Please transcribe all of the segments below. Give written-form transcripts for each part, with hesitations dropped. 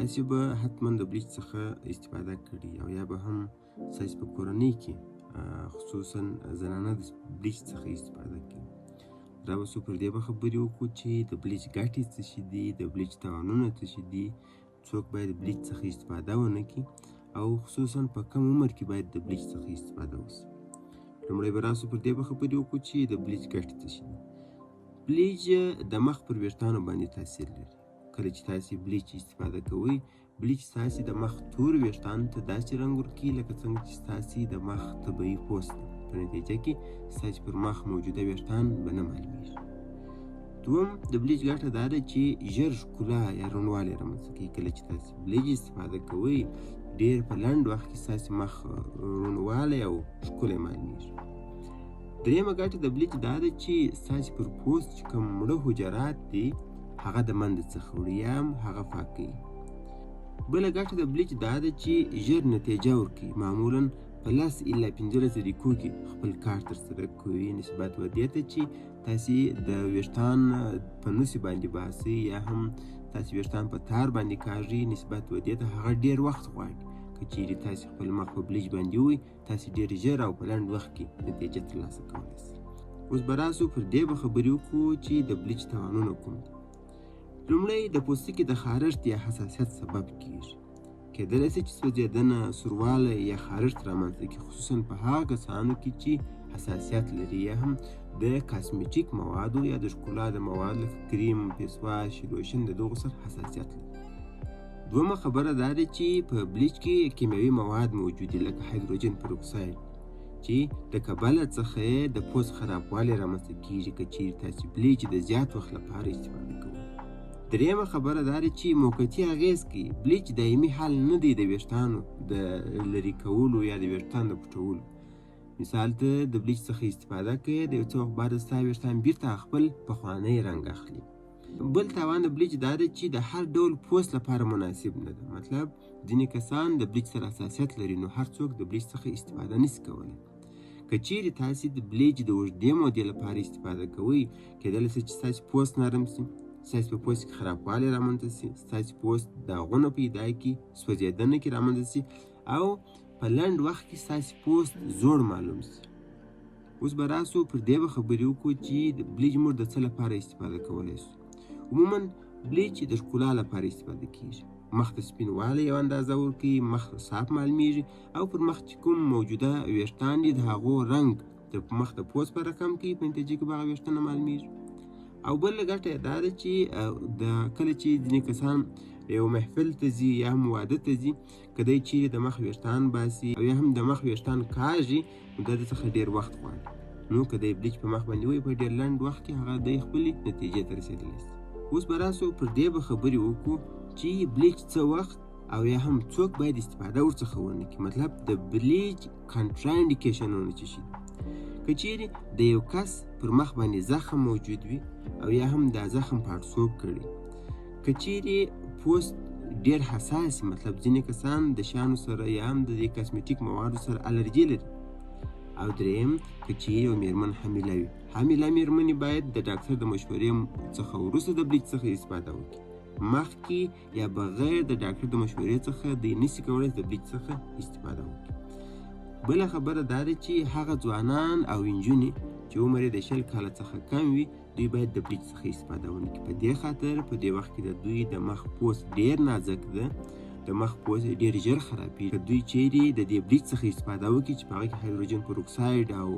تاسې به حتما د بلیچ څخه استفاده کړي او یا به هم ستاسې په کورنۍ کې خصوصا زنانه د بلیچ څخه استفاده کوي. راوسو پر دې به خبرې وکړو چې د بلیچ ګټې څه شي دي، د بلیچ تاوانونه څه شي دي، څوک باید بلیچ څخه استفاده ونه کړي او خصوصا په کم عمر کې باید د بلیچ څخه استفاده وشي. لومړی به راسو پر دې به خبرې وکړو چې د بلیچ ګټې څه شي دي. بلیچ د مخ پر ویښتانو باندې تاثیر لري. کله چې تاسې بلیچ استفاده کوئ، بلیچ ستاسې د مخ تور ویښتانو ته داسې رنګ ورکوي لکه څنګه چې ستاسې د مخ طبیعي پوست دی. په نتیجه کې ستاسې پر مخ موجوده ویښتان به نه معلومیږي. دوم، د بلیچ ګټه دا ده چې ژر ښکلا یا روڼوالی رامنځته کوي. کله چې تاسې بلیچ استفاده کوئ، ډېر په لنډ وخت کې ستاسې مخ روڼوالی او ښکلی معلومیږي. درېیمه ګټه د بلیچ دا ده چې ستاسې پر پوست چې کوم مړه حجرات دي هغه د منځه څخه وړي یا هم هغه پاکوي. بله ګټه د بلیچ دا ده چې ژر نتیجه ورکوي، معمولا په 10 الی 15 دقیقو کې خپل کار ترسره کوي، نسبت و دې ته چې تاسې د ویښتان په نوسې باندې باسئ یا هم تاسې ویښتان په تار باندې کاږئ، نسبت و دې ته هغه ډېر وخت غواړي. که چیرې تاسې خپل مخ په بلیچ باندې وئ، تاسې ډېر ژر او په لنډ وخت کې نتیجه ترلاسه کولی شئ. اوس به راسو پر دې به خبرې وکړو چې د بلیچ تاوانونه کوم دي. لومړی، د پوستکي د خارښت یا حساسیت سبب کیږي. کېدلی شي چې سوځېدنه، سوروالی یا خارښت رامنځته کړي، خصوصا په هغه کسانو کې چې حساسیت لري یا هم د کاسمیټیک موادو یا د ښکلا د موادو لکه کریم، فیس واش، لوشن د دغو سره حساسیت لري. دومه خبره دا ده چې په بلیچ کې کیمیاوي مواد موجود دي لکه هایدروجن پروکساید چې د کبله څخه یې د پوست خرابوالی رامنځته کیږي که چیرې تاسې بلیچ د زیات وخت لپاره استفاده کوئ. درېیمه خبره دا ده چې موقتي اغېز کوي. بلیچ دایمي حل نه دی د ویښتانو د لرې کولو یا د ویښتانو د پټولو. مثال ته د بلیچ څخه استفاده کوې، د یو څه وخت بعد ستا ویښتان بیرته خپل پخوانی رنګ اخلي. بل تاوان د بلیچ دا دی چې د هر ډول پوست لپاره مناسب نه ده. مطلب ځینې کسان د بلیچ سره حساسیت لري، نو هر څوک د بلیچ څخه استفاده نشي کولی. که چیرې تاسې د بلیچ د اوږدې مودې لپاره استفاده کوئ، کېدلی شي چې ستاسې پوست نرم شي، ستاسې په پوست کې خرابوالی رامنځته شي، ستاسې پوست داغونه پیدا کړي، سوځېدنه کې رامنځته شي او په لنډ وخت کې ستاسې پوست زوړ معلوم شي. اوس به راسو پر دې به خبرې وکړو چې د بلیچ موږ د څه لپاره استفاده کولی شو. عموما بلیچ د ښکلا لپاره استفاده کیږي. مخ ته سپینوالی یو اندازه ورکوي، مخ صاف معلومیږي او پر مخ چې کوم موجوده ویښتان دي د هغو رنګ د مخ د پوست په رقم کوي، په نتیجه کې به هغه ویښتانه معلومیږي. او بله ګټه یې دا ده چې د کله چې ځینې کسان یو محفل ته ځي یا هم واده ته ځي، که دی چیرې د مخ ویښتان باسي او یا هم د مخ ویښتان کاږي، نو دا د څخه ډېر وخت غواړي. نو که دی بلیچ په مخ باندې وي، په ډېر لنډ وخت کې هغه دی خپلې نتیجې ته رسېدلی شي. اوس به راسو پر دې به خبرې وکړو چې بلیچ څه وخت او یا هم څوک باید استفاده ورڅخه ونه کړي. مطلب د بلیچ کانټرانډیکیشنونه څه شي دي. که چیرې د یو کس پر مخ باندې زخم موجود وي او یا هم دا زخم پاړسوب کړي، که چیرې پوست ډېر حساس، مطلب ځینې کسان د شیانو سره یا هم د دې کاسمیټیک موادو سره الرجي لري. او درېیم، که چیرې یو میرمن حامله وي، حامله میرمنې باید د ډاکټر د مشورې څخه وروسته د بلیچ څخه استفاده وکړي. مخکې یا بغیر د ډاکټر د مشورې څخه دی نشي کولی د بلیچ څخه استفاده وکړي. بله خبره دا ده چې هغه ځوانان او نجونې چې عمر یې د 20 کاله څخه کم وي، دوی باید د بلیچ څخه استفاده ونه کړي. په دې خاطر په دې وخت کې د دوی د مخ پوست ډېر نازک ده، د مخ پوست یې ډېر ژر خرابېږي. که دوی چیرې د دې بلیچ څخه استفاده وکړي چې په هغه کې هایدروجن پروکساید او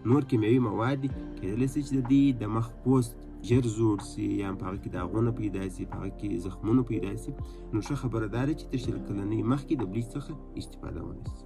نور کیمیاوي مواد دي، کېدلی شي چې د دوی د مخ پوست ژر زوړ شي یا هم په هغه کې داغونه پیدا شي، په هغه کې زخمونه پیدا شي. نو ښه خبره دا ده چې تر 20 کلنۍ مخکې د بلیچ څخه استفاده ونه شي.